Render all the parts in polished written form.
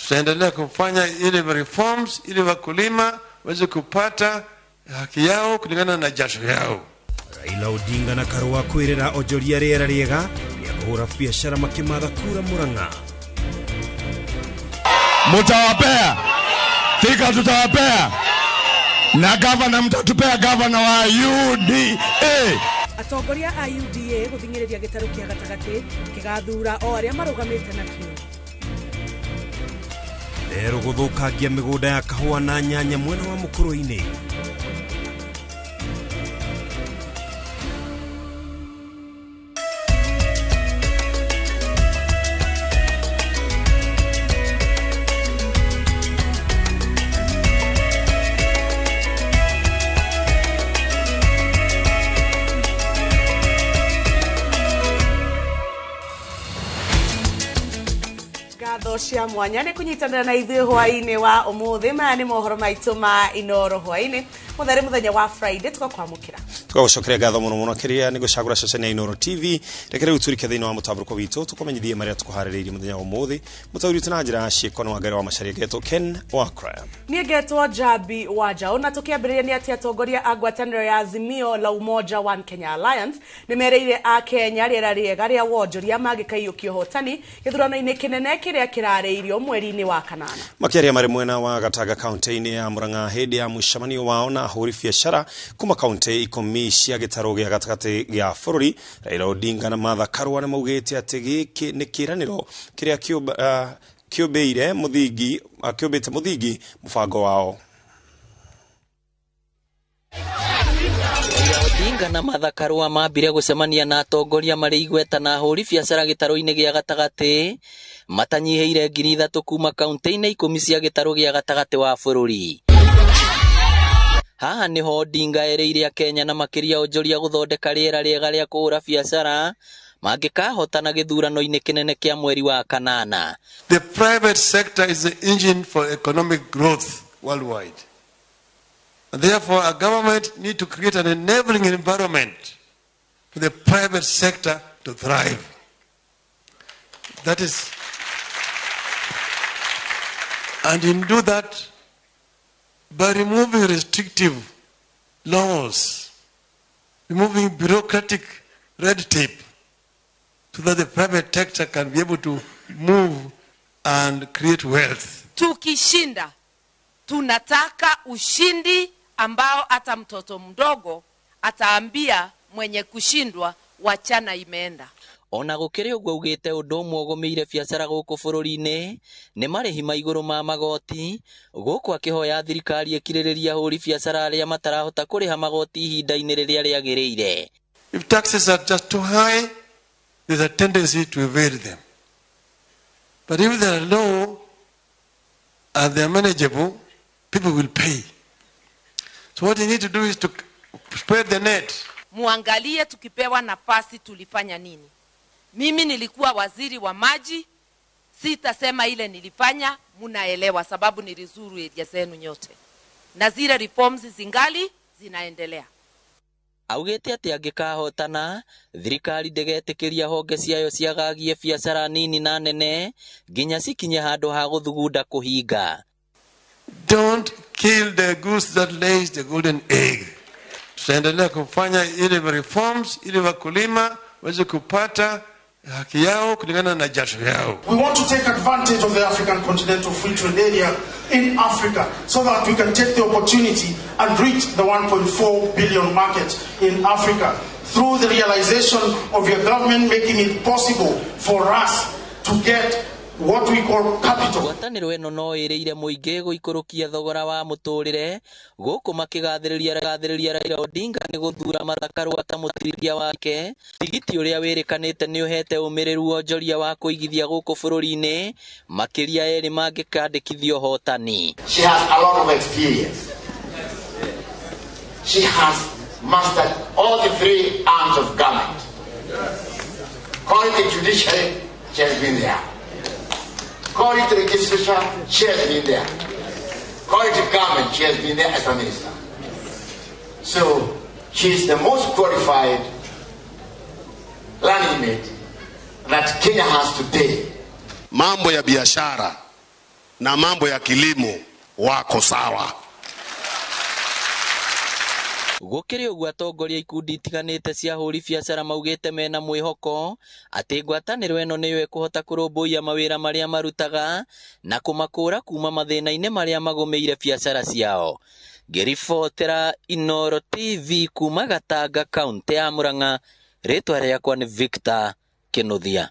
Tutaendelea kufanya ile reforms ili wakulima waweze kupata haki yao kulingana na jasho yao. Raila Odinga na Karua kwirira onjoria rĩera rĩega rĩa kũhũra biacara makĩmatha kura Murang'a. Mutawapea Thika, tutawapea na gavana, mtatupea gavana wa UDA. Atongoria a UDA guthing'ĩrĩria gĩtarũ kĩa gatagatĩ kĩgathura o arĩa marũgamĩte nakĩo. Therũ gũthũkangia mĩgũnda ya kahũa na nyanya mwena wa Mũkũrũ-inĩ. Cia mwanya nĩ kũnyitanĩra na ithuĩ hwaĩ-inĩ wa ũmũthĩ. Maya nĩ mohoro maitũ ma Inooro hwaĩ-inĩ mũtheri mũthenya wa Friday, tũgakwamũkĩra tũgagũcokeria ngatho mũno mũno kĩrĩa nĩ gũcagũra ceceni ya Inooro TV. Reke rĩu tũrike thĩinĩ wa mũtambũrũko witũ tũkũmenyithie marĩa tũkũharĩrĩirie mũthenya wa ũmũthĩ. Mũtaũri witũ na njĩra ya ciĩko nĩ Wangari wa Macharia, ngetwo Ken Wakra. Niĩ ngetwo Njambi wa Njaũ. Na tũkĩambĩrĩria nĩ atĩ atongoria a ngwatanĩro ya Azimio la Umoja One Kenya Alliance nĩ mereire a Kenya rĩera rĩega rĩa wonjoria mangĩkaiyũkia ũhotani gĩthurano-inĩ kĩnene kĩrĩa kĩrarĩirio mweri-inĩ wa kanana. Makĩaria marĩ mwena wa Gatanga kaunti-inĩ ya Murang'a hĩndĩ ya mũcemanio wao na ahũri biacara kuma kaunti 10 cia gĩtarũ gĩa gatagatĩ gĩa bũrũri, Raila Odinga na Martha Karua nĩ maugĩte atĩ gĩkĩ nĩ kĩĩranĩro kĩrĩa kĩũmbĩire mũthingi kĩũmbĩte mũthingi mũbango wao. Odinga na Martha Karua mambire gũcemania na atongoria marĩ igweta na ahũri biacara gĩtarũ-inĩ gĩa gatagatĩ matanyihĩire 3,000 kuma kaunti-inĩ 10 cia gĩtarũ gĩa gatagatĩ wa bũrũri. Haha nĩho Odinga erĩire Akenya na makĩria onjoria gũthondeka rĩera rĩega rĩa kũhũra biacara mangĩkahotana gĩthurano-inĩ kĩnene kĩa mweri wa kanana. The private sector is the engine for economic growth worldwide. And therefore, our government need to create an enabling environment for the private sector to thrive. That is, and you do that by removing restrictive laws, removing bureaucratic red tape, so that the private sector can be able to move and create wealth. Tukishinda, tunataka ushindi ambao hata mtoto mdogo ataambia mwenye kushindwa wachana imeenda. Ona gũkĩrĩ ũguo augĩte ũndũ ũmwe ũgũmĩire biacara gũkũ bũrũri-inĩ nĩ marĩhi ma igũrũ ma magoti, gũkũ akĩhoya thirikari ĩkirĩrĩrie ahũri biacara arĩa matarahota kũrĩha magoti ihinda-inĩ rĩrĩa rĩagĩrĩire. If taxes are just too high, there's a tendency to evade them. But if they are low and they are manageable, people will pay. So what you need to do is to spread the net. Muangalie tukipewa nafasi tulifanya nini. Mimi nilikuwa waziri wa maji, sitasema ile nilifanya, munaelewa sababu nilizuru area zenu nyote. Na zile reforms zingali zinaendelea. Augĩte atĩ angĩkahotana thirikari ndĩgetĩkĩria honge ciayo ciagagie biacara nini na nene nginya cikinye handũ ha gũthugunda kũhinga. Don't kill the goose that lays the golden egg. Tutaendelea kufanya ile reforms ili wakulima waweze kupata haki yao kulingana na jasho yao. We want to take advantage of the African Continental Free Trade Area in Africa so that we can take the opportunity and reach the 1.4 billion market in Africa through the realization of your government making it possible for us to get what we call capital. Ngwatanĩro ĩno no ĩrĩire mũingĩ gũikũrũkia thogora wa mũtũrĩre gũkũ makĩgathĩrĩria Raila Odinga nĩ gũthura Martha Karua ta mũtirithia wake, tigiti ũrĩa wĩrĩkanĩte nĩ ũhete ũmĩrĩru wonjoria wa kũigithia gũkũ bũrũri-inĩ makĩria erĩ mangĩkandĩkithia ũhotani. She has a lot of experience. She has mastered all the three arms of government. Call it the judiciary, she has been there. Call it legislature, she has been there. Call it government, she has been there as a minister. So she is the most qualified running mate that Kenya has today. Mambo ya biashara na mambo ya kilimo wako sawa. Gũkĩrĩ ũguo, atongoria ikundi itiganĩte cia ahũri biacara maugĩte mena mwĩhoko atĩ ngwatanĩro ĩno nĩyo ĩkũhota kũrũmbũiya mawĩra marĩa marutaga na kũmakũra kuma mathĩna-inĩ marĩa magũmĩire biacara ciao. Ngĩribotera Inooro TV kuma Gatanga, kaũntĩ ya Murang'a, rĩtwa rĩakwa nĩ Victor Kĩnuthia.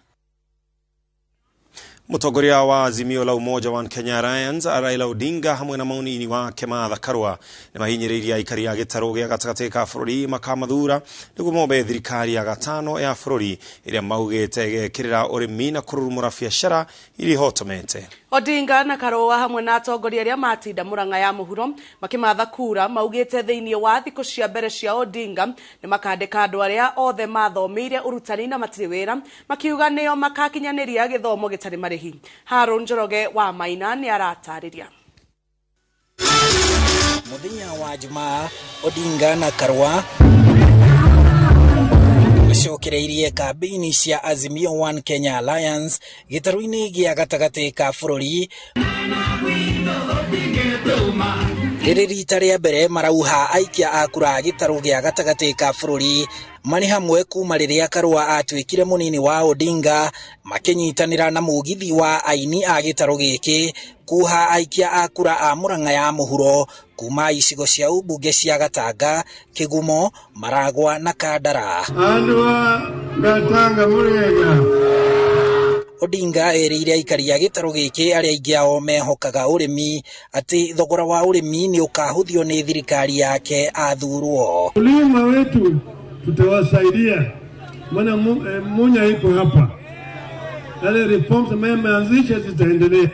Mũtongoria wa Azimio la Umoja One Kenya Alliance Raila Odinga hamwe na mũnini wake Martha Karua nĩ mahinyĩrĩirie aikari a gĩtarũ gĩa gatagatĩ ka bũrũri makamathura nĩguo mombe thirikari ya gatano ya bũrũri ĩrĩa maugĩte ĩgekĩrĩra ũrĩmi na kũrurumũra biacara iria ihotomete. Odinga na Karua hamwe na atongoria arĩa matinda Murang'a ya mũhuro makĩmatha kura maugĩte thĩinĩ wa thikũ cia mbere cia Odinga nĩ makandĩka andũ arĩa othe mathomeire ũrutani na matirĩ wĩra, makiuga nĩo makakinyanĩria gĩthomo gĩtarĩ marĩhi. Harun Njoroge wa Maina nĩ aratarĩria. Mũthenya wa Jumaa, Odinga na Karua macokereirie kambĩini cia Azimio One Kenya Alliance gĩtarũ-inĩ gĩa gatagatĩ ka bũrũri, rĩrĩ rita rĩa mbere marauha aikia a kura gĩtarũ gĩa gatagatĩ ka bũrũri marĩ hamwe kuma rĩrĩa Karua atuĩkire mũnini wa Odinga, makĩnyitanĩra na mũgithi wa aini a gĩtarũ gĩkĩ kuha aikia a kura a Murang'a ya mũhuro kuma icigo cia ubunge cia Gatanga, Kĩgumo, Maragwa na Kandara. Andũ a Gatanga mũrĩega. Odinga erĩire aikari a gĩtarũ gĩkĩ arĩa aingĩ ao mehokaga ũrĩmi atĩ thogora wa ũrĩmi nĩ ũkahũthio nĩ thirikari yake athurwo. Wakulima wetu tutawasaidia, maana Munya iko hapa, yale reforms ambayo ameanzisha zitaendelea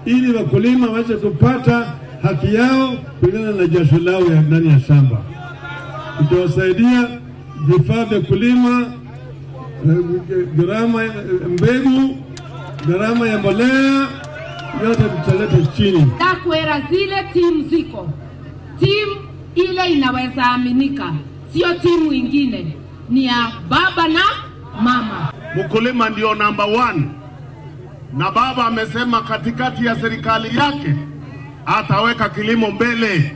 ili wakulima waweze kupata haki yao kulingana na jasho lao ya ndani ya shamba. Tutawasaidia vifaa vya kulima, gharama mbegu, gharama ya mbolea, yote tutaleta chini. Takwera zile timu ziko, timu ile inaweza aminika, sio timu ingine, ni ya baba na mama. Mkulima ndio number 1, na baba amesema katikati ya serikali yake ataweka kilimo mbele,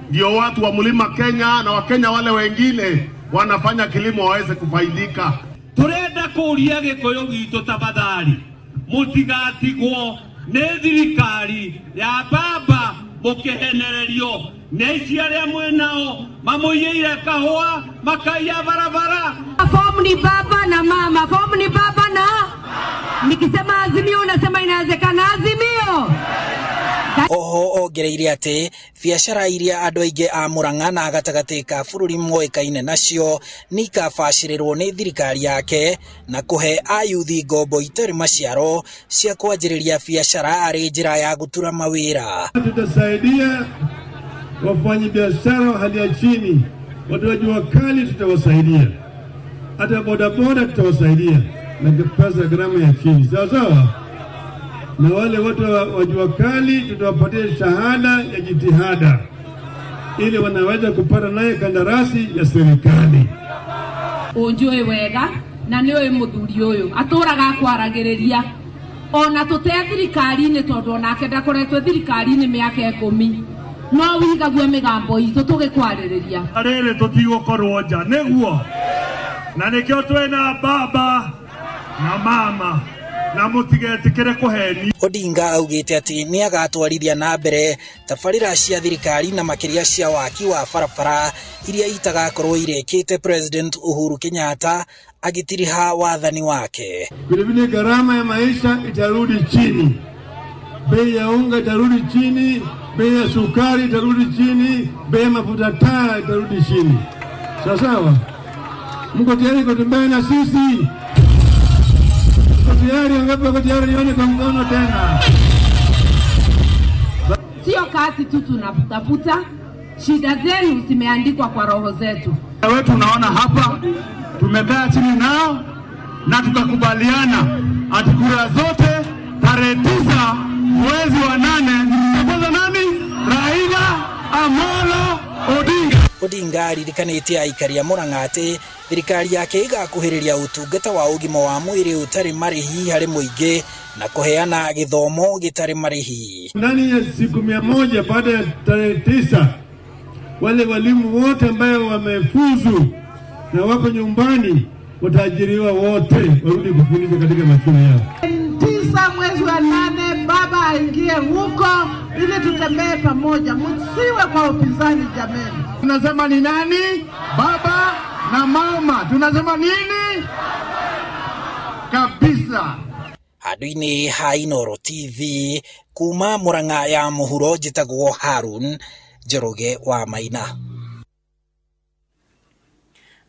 ndio watu wa mlima Kenya na Wakenya wale wengine wanafanya kilimo waweze kufaidika. Turenda kuria gikuyu gitu tafadhali, mutigatigwo nĩ thirikari ya baba mukihenererio nĩ ici arĩa mwĩnao mamũiyĩire kahũa makaiya barabara. Fomu ni baba na mama, fomu ni baba na nikisema Azimio unasema inawezekana. Azimio. Oho ongereire atĩ biacara iria andũ aingĩ a Murang'a na gatagatĩ ka bũrũri moĩkaine nacio nĩ ikabacĩrĩrwo nĩ thirikari yake na kũhe ayuthi ngombo itarĩ maciaro cia kwanjĩrĩria biacara arĩ njĩra ya gũtura mawĩra. Tutasaidia wafanyabiashara wa hali ya chini, watu wa jua kali tutawasaidia, hata bodaboda tutawasaidia na pesa gharama ya chini, sawa sawa. Na wale watu wa jua kali tutawapatia shahada ya jitihada ili wanaweza kupata naye kandarasi ya serikali. Unjue wega na niwe muthuri uyu aturaga kwaragiriria ona tute thirikari-inĩ tondu onake ndakoretwo thirikari-inĩ mĩaka 10 no wigague mĩgambo itũ tũgĩkwarĩrĩria. Rĩrĩ tũtigũkorwo nja nĩguo, na nĩkĩo twĩna baba na mama na mũtigetĩkĩre kũheni. Odinga augĩte atĩ nĩ agatwarithia na mbere tabarĩra cia thirikari na makĩria cia waki wa barabara iria itagakorwo irĩkĩte President Uhuru Kenyatta agĩtiriha wathani wake. Vilevile gharama ya maisha itarudi chini, bei ya unga itarudi chini, bei ya sukari itarudi chini, bei ya mafuta taa itarudi chini. Sawa sawa, mko tayari kutembea na sisi? Tayari? Ngapi wako tayari? Nione kwa mkono tena. Sio kazi tu tunatafuta, shida zenu zimeandikwa kwa roho zetu. Wewe tunaona hapa tumekaa chini nao na tukakubaliana ati kura zote tarehe 9 mwezi wa 8 tutakoza nani? Raila Amolo Odinga. Odinga aririkanĩtie aikari a Murang'a atĩ Thirikari yake ĩgakuhĩrĩria ũtungata wa ũgima wa mwĩrĩ ũtarĩ marĩhi harĩ mũingĩ na kũheana gĩthomo gĩtarĩ marĩhi. Ndani ya siku 100 baada ya tarehe 9 wale walimu wote ambayo wamefuzu na wako nyumbani wataajiriwa wote warudi kufundisha katika mashule yao. 9 mwezi wa 8 baba aingie huko ili tutembee pamoja, msiwe kwa upinzani jameni. Tunasema ni nani? Baba na mama. Tunasema nini? Kabisa. Handũ-inĩ ha Inooro TV kuma Murang'a ya mũhuro, njĩtagwo Harun Njoroge wa Maina.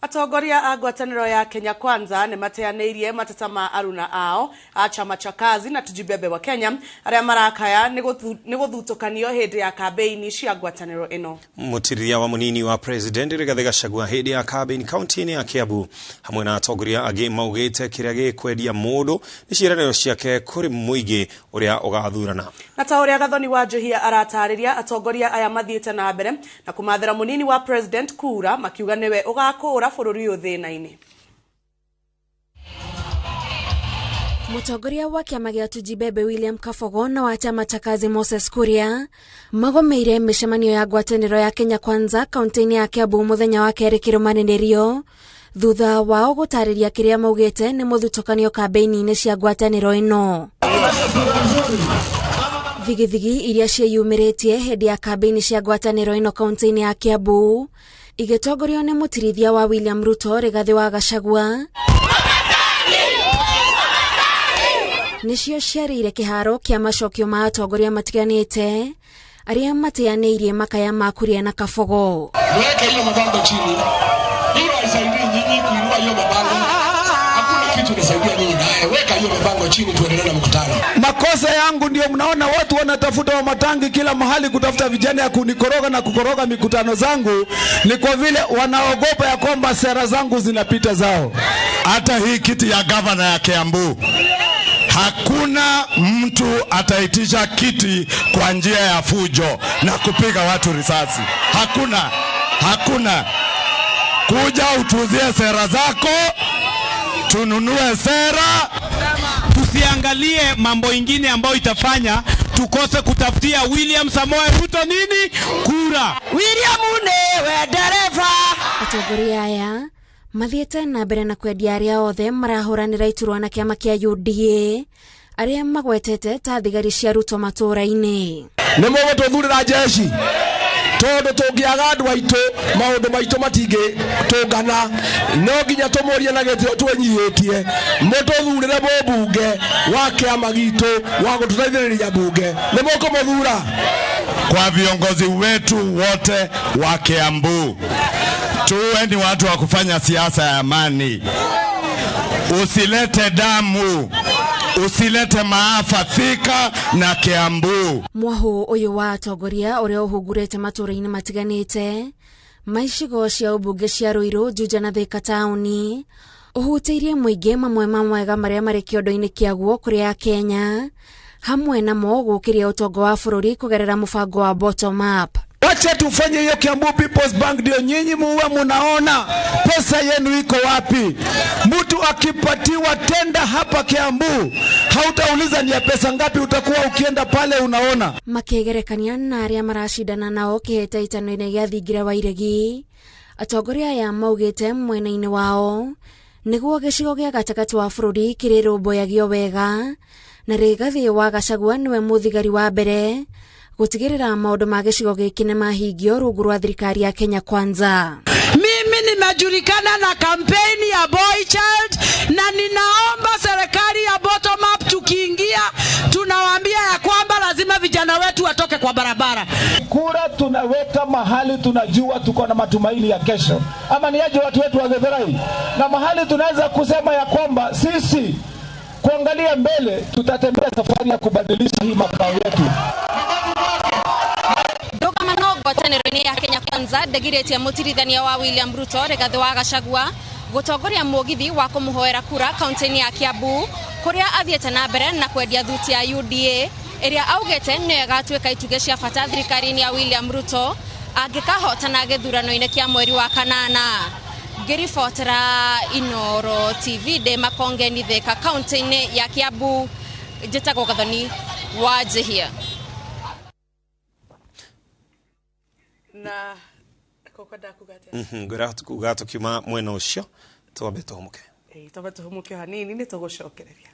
Atongoria a ngwatanĩro ya Kenya Kwanza nĩ mateanĩirie mateta ma aruna ao a chama cha kazi na Tujibebe wa Kenya arĩa marakaya nĩ gũthutũkanio hĩndĩ ya kambeini cia ngwatanĩro ĩno. Mũtirĩria wa mũnini wa President Rigathi Gachagua hĩndĩ ya kambeini kaunti-inĩ ya Kiambu hamwe na atongoria angĩ maugĩte kĩrĩa gĩkwendia mũndũ nĩ ciĩranĩro ciake kũrĩ mũingĩ ũrĩa ũgathurana. Na ta ũrĩa Gathoni wa Njũhia aratarĩria, atongoria aya mathiĩte na mbere na kũmathĩra mũnini wa President kura makiuga nĩwe ũgakũũra bũrũri ũyũ thĩna-inĩ. Mũtongoria wa kĩama gĩa Tujibebe William Kabogo na wa chama cha kazi Moses Kuria magomeire mĩcemanio ya ngwatanĩro ya Kenya Kwanza kaunti-inĩ ya Kiambu mũthenya wa kerĩ kĩrũmanĩrĩrio thutha wao gũtarĩria kĩrĩa maugĩte nĩ mũthutũkanio kambeini-inĩ cia ngwatanĩro ĩno. Thigithigi iria ciĩyumĩrĩtie hĩndĩ ya kambeini cia ngwatanĩro ĩno kaunti-inĩ ya Kiambu igĩtongorio nĩ mũtirithia wa William Ruto Rigathi wa Gachagua nĩcio ciarĩire kĩharo kĩa macokio ma atongoria matiganĩte arĩa mateanĩirie makaya ma Kuria na Kabogo. Mweke hiyo mabango chini. Hiyo haisaidii nyinyi kuinua hiyo mabango. Hakuna kitu inasaidia nyinyi naye. Weka hiyo mabango chini tuendelee na mkutano. Makosa yangu ndio mnaona watu wanatafuta wamatangi kila mahali kutafuta vijana ya kunikoroga na kukoroga mikutano zangu, ni kwa vile wanaogopa ya kwamba sera zangu zinapita zao. Hata hii kiti ya gavana ya Kiambu, hakuna mtu ataitisha kiti kwa njia ya fujo na kupiga watu risasi. Hakuna, hakuna. Kuja utuzie sera zako, tununue sera. Tusiangalie mambo ingine ambayo itafanya tukose kutafutia William Samoei Ruto nini kura. William newe dereva. Atongoria aya mathiĩte na mbere na kwendia arĩa othe marahũranĩra iturwa na kĩama kĩa UDA arĩa magwetete ta thigari cia Ruto matũũra-inĩ. Nĩ mũgũtũthurĩra jeshi tondũ tũngĩaga andũ aitũ maũndũ maitũ matingĩtũngana, no nginya tũmũrie na gĩtĩo twĩnyihĩtie mũtũthurĩre mũmbunge wa kĩama gitũ wa gũtũteithĩrĩria mbunge. Nĩ mũkũmũthura? Kwa viongozi wetu wote wa Kiambu, tuwe ni watu wa kufanya siasa ya amani. Usilete damu, usilete maafa Thika na Kiambu. Mwahu ũyũ wa atongoria ũrĩa ũhungurĩte matũũra-inĩ matiganĩte ma icigo cia ũmbunge cia Ruiru, Juja na Thika taũni ũhutĩirie mũingĩ mamwe ma mwega marĩa marĩ kĩondo-inĩ kĩaguo kũrĩ Akenya hamwe namo gũkĩria ũtonga wa bũrũri kũgerera mũbango wa bottom up. Wacha tufanye hiyo Kiambu People's Bank ndio nyinyi muwe munaona pesa yenu iko wapi. Mtu akipatiwa tenda hapa Kiambu hautauliza ni ya pesa ngapi, utakuwa ukienda pale unaona. Makigerekania na arĩa maracindana nao kĩhĩtahĩtano-inĩ gĩa thingira wa iregi, atongoria aya maugĩte mwena-inĩ wao nĩguo gĩcigo gĩa gatagatĩ wa bũrũri kĩrĩrũmbũyagio wega na Rigathi wa Gachagua nĩwe mũthigari wa mbere gũtigĩrĩra maũndũ ma gĩcigo gĩkĩ nĩ mahingio rungu rwa thirikari ya Kenya Kwanza. Mimi nimejulikana na kampeni ya Boy Child na ninaomba serikali ya bottom up, tukiingia tunawaambia ya kwamba lazima vijana wetu watoke kwa barabara. Kura tunaweka mahali tunajua tuko na matumaini ya kesho, ama ni aje watu wetu wa Githurai, na mahali tunaweza kusema ya kwamba sisi kuangalia mbele tutatembea safari ya kubadilisha hii makao yetu. Ndũgamano ngwatanĩro-inĩ ya Kenya Kwanza ndĩgirĩtie mũtirithania wa William Ruto Rigathi wa Gachagua gũtongoria mũgithi wa kũmũhoera kura kaunti-inĩ ya Kiambu kũrĩa athiĩte na mbere na kwendia thuti ya UDA ĩrĩa augĩte nĩyo ĩgatuĩka itugĩ cia bata thirikari-inĩ ya William Ruto angĩkahotana gĩthurano-inĩ kĩa mweri wa kanana. Ngĩribotera Inoro TV ndĩ Makongeni Thika kaunti-inĩ ya Kiambu, njĩtagwo Gathoni wa Njihia. Na koko ndakuga atia? Ngwĩra kuga tũkiuma mwena ũcio twambe tũhũmũke. Ĩĩ, twambe tũhũmũke hanini nĩ tũgũcokereria.